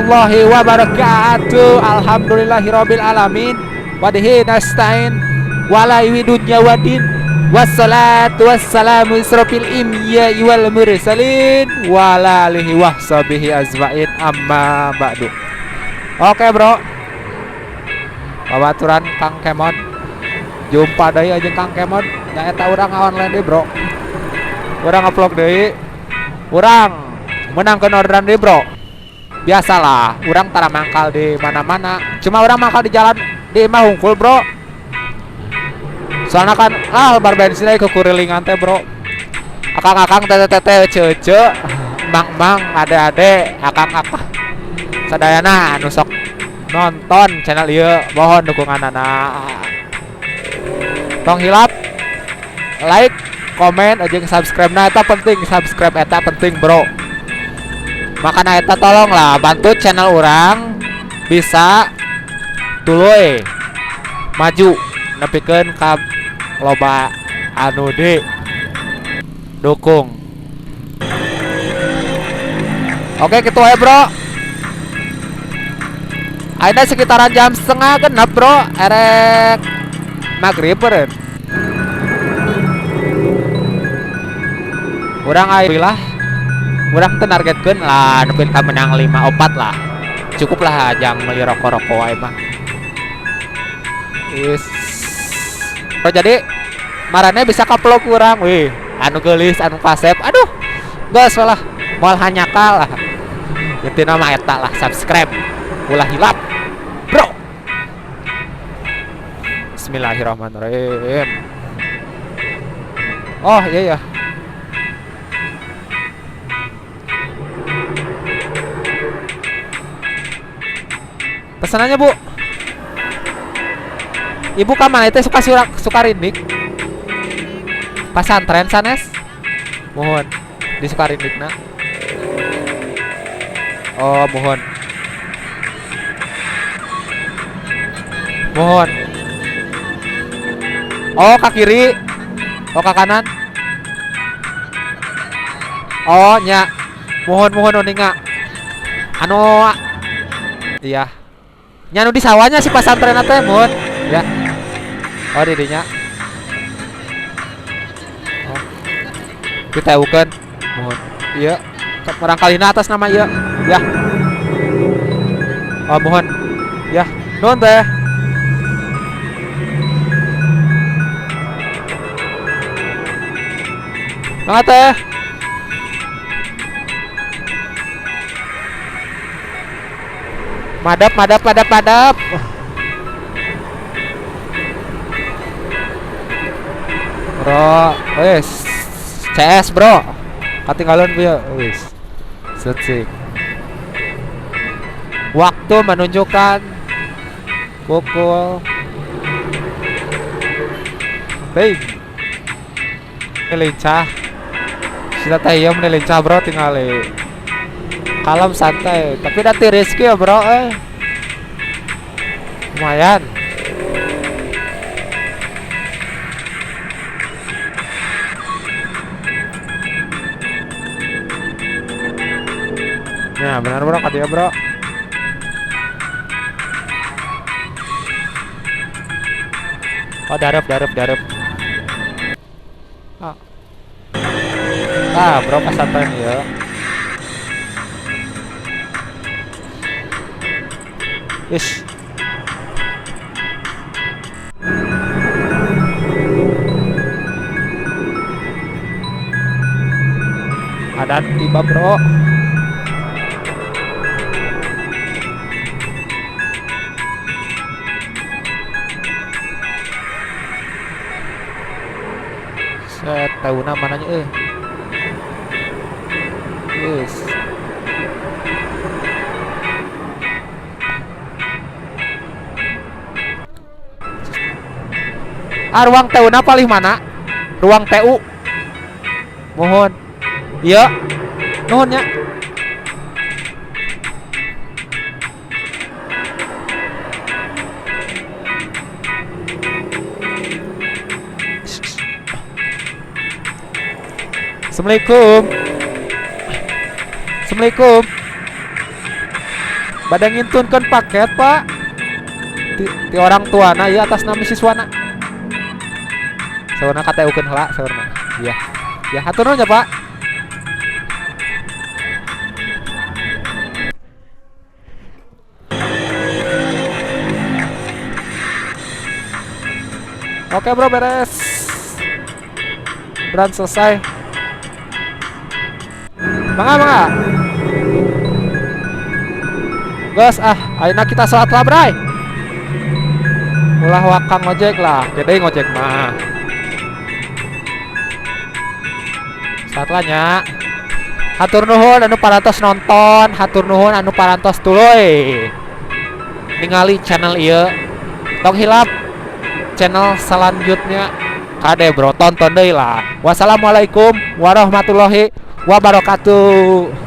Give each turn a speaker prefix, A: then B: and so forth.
A: warahmatullahi wabarakatuh. Alhamdulillahirabbil alamin. Wa bihi nasta'in wala dunya wadin. Wassalatu wassalamu israfil imya wal mursalin wa ala alihi wahsabihi azmain amma ba'du. Oke bro, babaturan Kang Kemod, jumpa deui aja Kang Kemod. Nya eta urang online deui bro, urang ngevlog deui, urang menangkeun orderan deui bro. Biasalah, urang tara mangkal di mana-mana, cuma urang mangkal di jalan di imah hungkul bro. Soalnya kan bar bensin aja kekurilingan teh bro. Akang-akang tete-tete cece, mang-mang ade-ade, akang-akang sadayana anu sok nonton channel ieu, mohon dukunganana. Tong hilap like, komen, jeung subscribe. Nah eta penting, subscribe eta penting bro. Makana eta tolonglah bantu channel urang bisa tuluy maju nepikeun ka loba anu di dukung. Oke gitu aja bro. Ayeuna sekitaran jam setengah genep bro, erek maghrib beren. Urang alhamdulillah, urang teu nargetkeun lah nepikeun ka menang 5-4 lah. Cukup lah jang meuli rokok-rokok wae mah. Yes. Oh, jadi marane bisa kaplok urang wih, anu geulis, anu kasep. Aduh, geus lah, moal hanyakal lah. Intina mah eta lah, subscribe. Ulah hilap, bro. Bismillahirrahmanirrahim. Oh iya ya. Pesanannya bu. Ibu ka mana itu suka Sukarindik? Pasantren sanes? Mohon di Sukarindikna. Oh mohon. Mohon. Oh ke kiri. Oh ke kanan. Oh nya. Mohon mohon oninga. Anu iya. Nya anu di sawahnya si pasantren teh mohon. Ya. Oh didinya. Oh. Kita eukeun. Mohon. Iya. Barangkalina atas nama iya. Ya. Oh mohon. Ya. Nuhun teh. Mangga teh. Madap, madap, madap, madap. Bro, wes. CS bro. Ketinggalan ya, wes. Searching. Waktu menunjukkan pukul. Baik. Ini lincah. Sudah tayam nih lincah bro, tinggal kalem santai, tapi nanti rezeki ya bro, lumayan. Nah benar bro, kata dia bro. Oh darep darep darep. Ah bro pasantren ya. Ish. Ada tiba bro. Set tahu namanya Yes. Ah, ruang TU na palih mana? Ruang TU. Mohon. Iya. Nuhun nya. Assalamualaikum. Assalamualaikum. Bade ngintunkeun paket, Pak. Ti orang tuana ieu atas nama siswana. Saurna KTU-keun heula saurna. Iya. Ya, hatur nuhun ya, Pak. Oke, bro, beres. Brand selesai. Mangga, mangga. Gas ah, ayeuna kita sholat lah, bray. Ulah wakang ngojek lah, gede ngojek mah. Salat lah nya. Hatur nuhun anu parantos nonton, hatur nuhun anu parantos tuluy ningali channel ieu. Tong hilap channel selanjutnya. Kade bro, tonton deui lah. Wassalamualaikum warahmatullahi wabarakatuh.